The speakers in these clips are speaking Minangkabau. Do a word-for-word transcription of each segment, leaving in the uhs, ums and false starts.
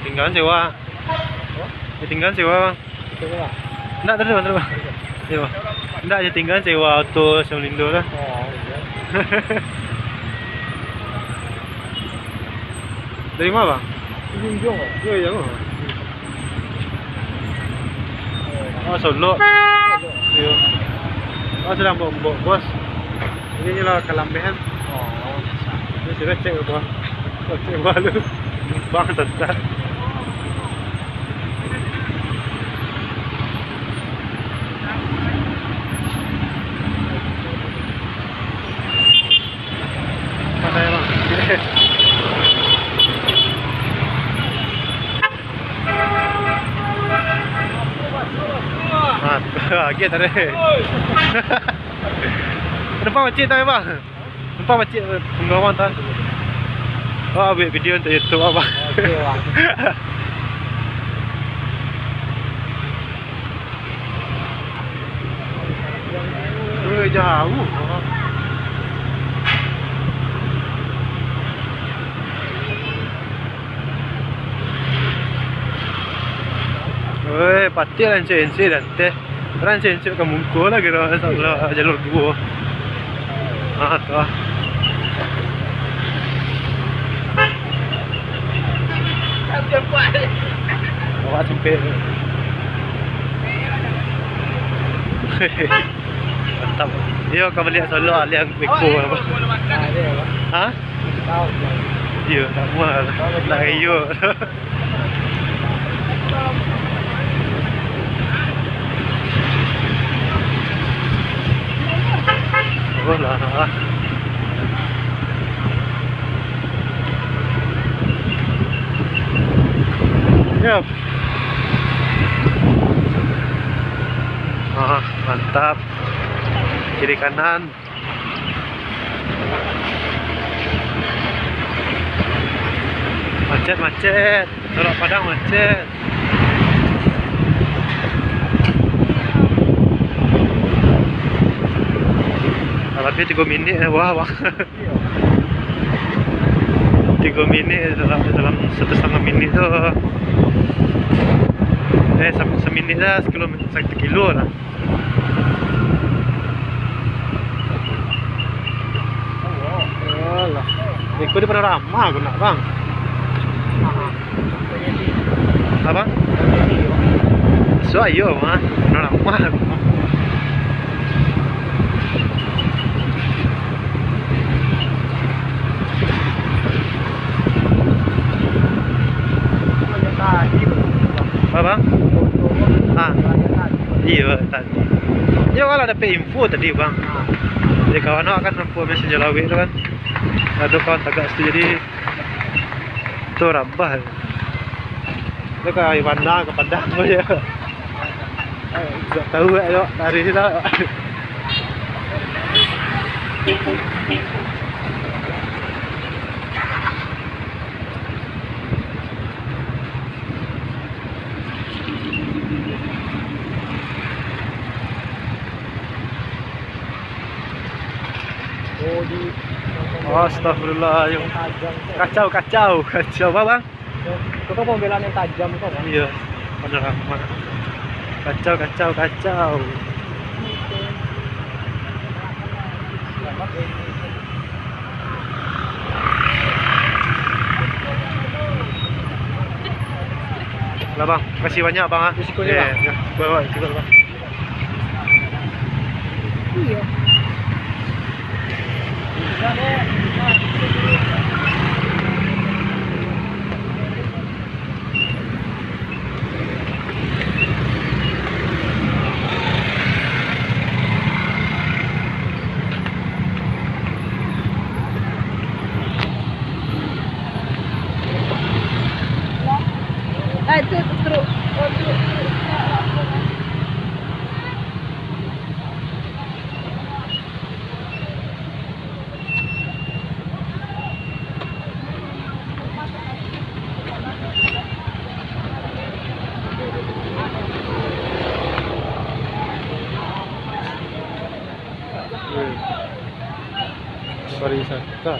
Tinggalan sewa. Ditinggalan sewa, Bang. Itu, Bang. Ndak, tadi, Bang, tadi, Bang. Iya, Bang. Ndak, ditinggalan sewa auto Samalindo lah. Oh, iya. Dari mana, Bang? Junjung, Bang. Iya, iya, Bang. Oh, Solok. Iya. Oh, sadang bobok, Bos. Jadi, inyo lah kalambihan. Oh. Jadi, sudah cek ke bawah. Oh, cek bawah lu. Bang, tentang. Pandai, Bang. Mat-, lagi tadi. Nampak macik tak, Bang? Nampak macik penggawa tu. Oh, buek video untuk YouTube, Bang. Oke, Bang. Weh, jauah. Weh, patih lah ensek-ensek dan teh. Orang ensek-ensek ka muko lah kiro, salah jalur duo. Ah, tu lah. Awak sempit. Mantap. Iyo, ka baliak Solok, alih beko apo. Ha? Iyo, tak muah. Nak iyo. Oh lah. Yap. Ah, mantap. Kiri kanan. Macet, macet. Solok Padang macet. Lah labiah tigo minik, eh, wah, wah. Tigo minik, dalam, dalam satu setengah minik tu. Eh, sa-, saminik lah, sekilo, satu kilo lah. Alah. Iko di Panorama aku nak, Bang. Apa? Suah iyo, mah. Panorama. Apa, Bang? Ah. Iyo, tadi. Iyo, kalau dapek info tadi, Bang. Jadi, kawan awak kan nampak messenger lawik tu kan. Ado kawan tagak situ, jadi tu rabah. Tu ka Iwanda, ka Padang tu je. Ndak tahu lah, dari situ. Oh, di Astagfirullah, yang tajam tu. Kacau, kacau, kacau, apa, Bang? Itu kan pembelaan yang tajam tu, kan? Iya, panorama. Kacau, kacau, kacau. Lah, Bang, makasih banyak, Bang, ah. Risikonya, Bang. Iya, iya. Bawa, bawa, risiko, Bang. Iya. Ah, itu truk. Oh, truk, truk. Pariwisata.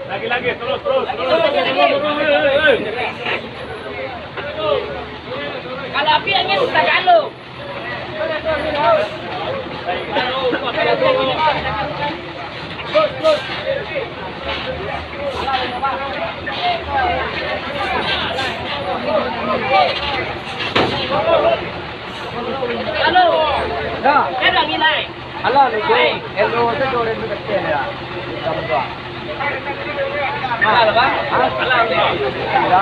Lagi, lagi, terus, terus, terus. Kalau api angin, tak kalau. Halo. Ya. Kan lagi naik. Alah, lu, Jong. Hello, tu Jong, dia kecil, ya. Sama, Jong. Alah, Bang. Hah? Alah, Bang. Ya.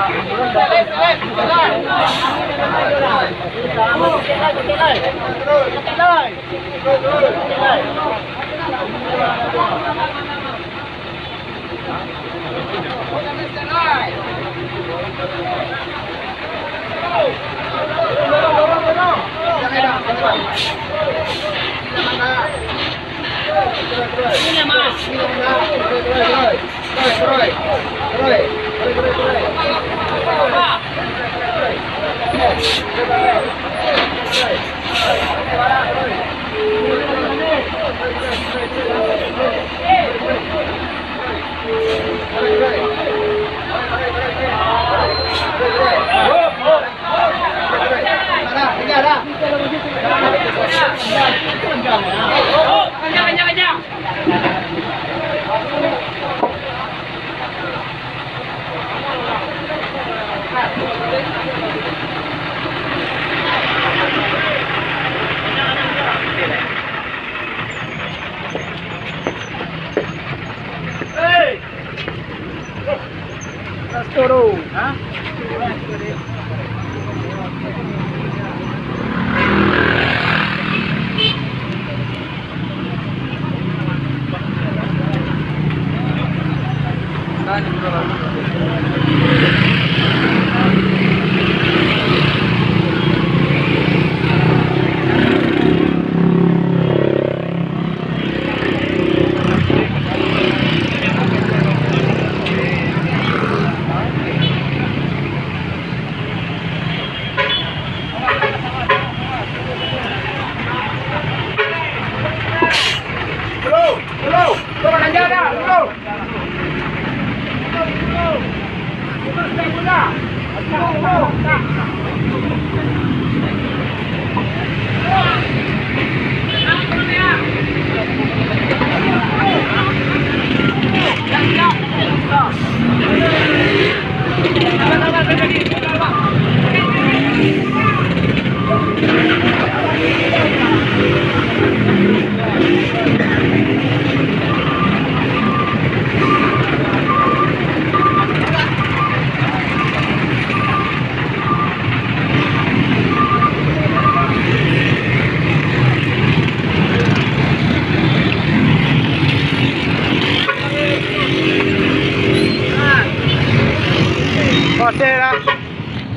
Kote lah.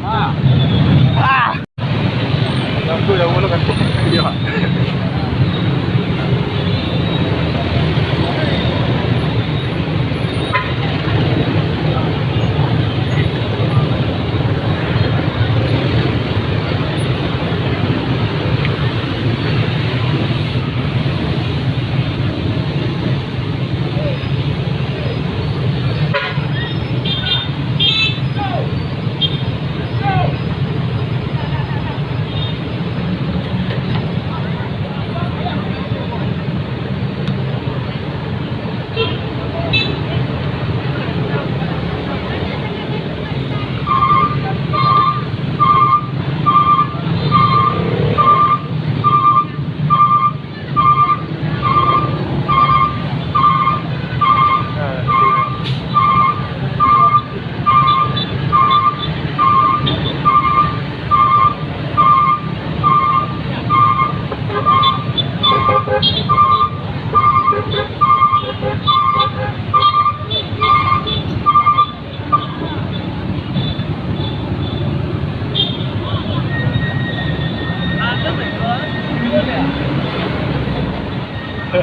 Ah. Ah. Jauh tu, jauh tu kan. Iya.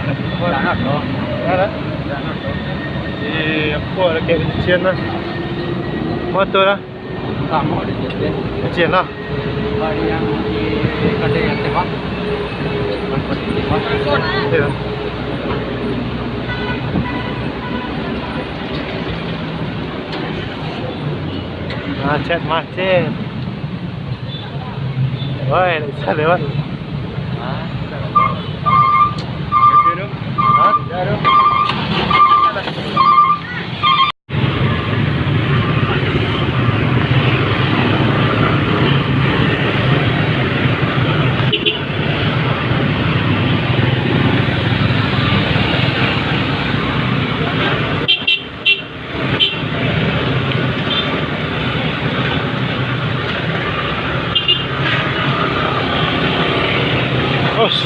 Jangan, no. Mana? Jangan, no. Eh, apa lagi cucian lah? Motor lah. Sama di cucian. Cucian lah. Hari yang di kedai yang tembak. Tempat tembak. Iya. Macet, macet. Woi, ndak bisa lewat. Hah? Os.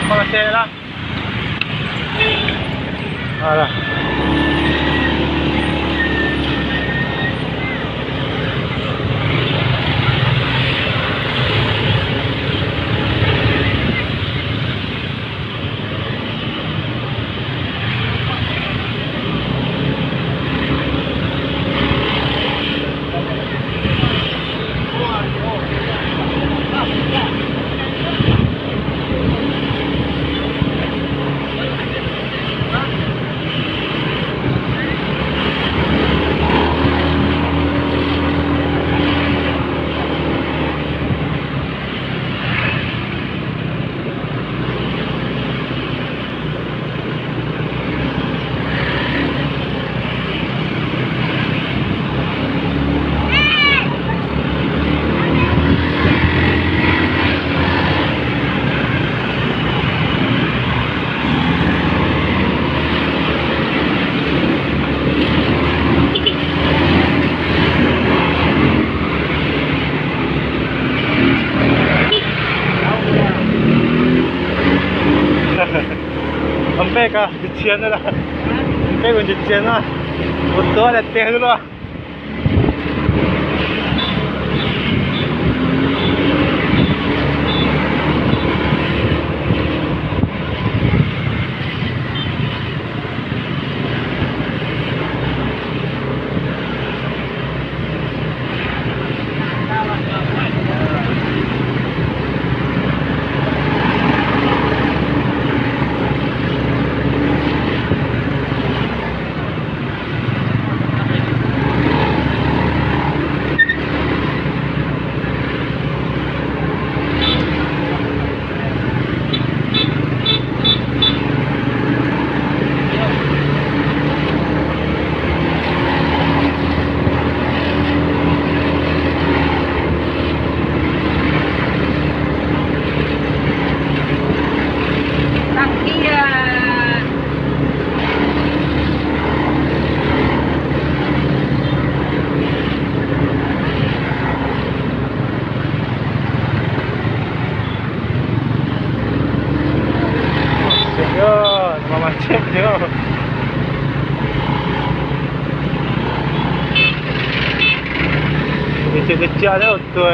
Makasih lah. Alah. Sampai ka cucian tu lah. Sampai ka cucian tu lah. Foto ada teh tu lah. Yo, nama macet yo. Kecil-kecil tu, tu.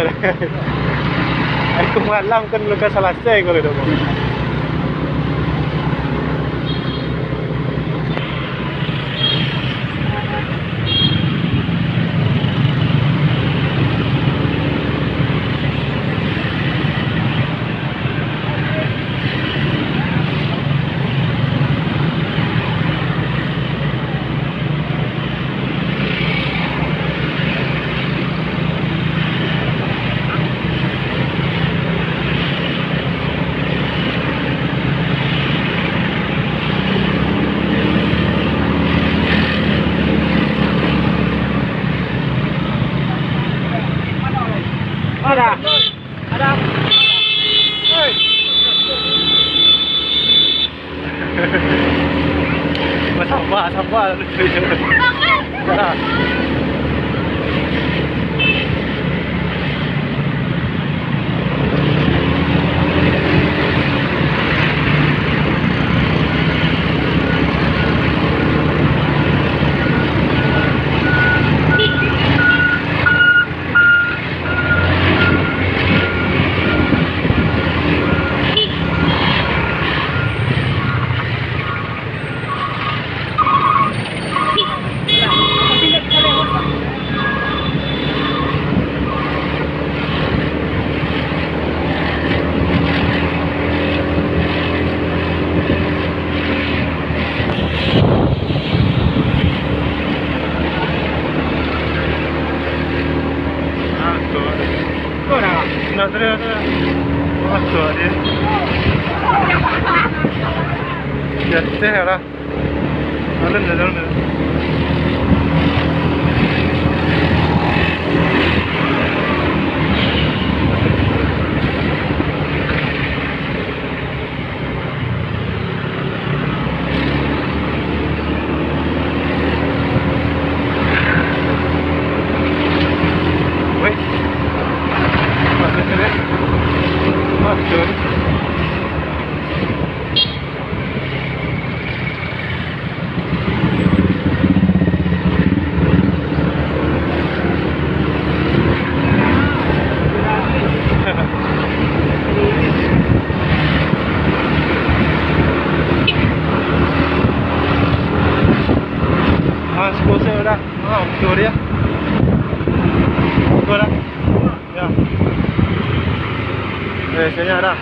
Aku malam kan luka salasai kalau dah. Ada. Ada. Hei. Sabar, sabar. Nah. Jatuah lah. Alun, alun, alun. Weh. Macam ni. Macam ni. Ah, sepuluh sen dah. Ah, betul dia. Betul dah. Ya. Eh, senyap dah.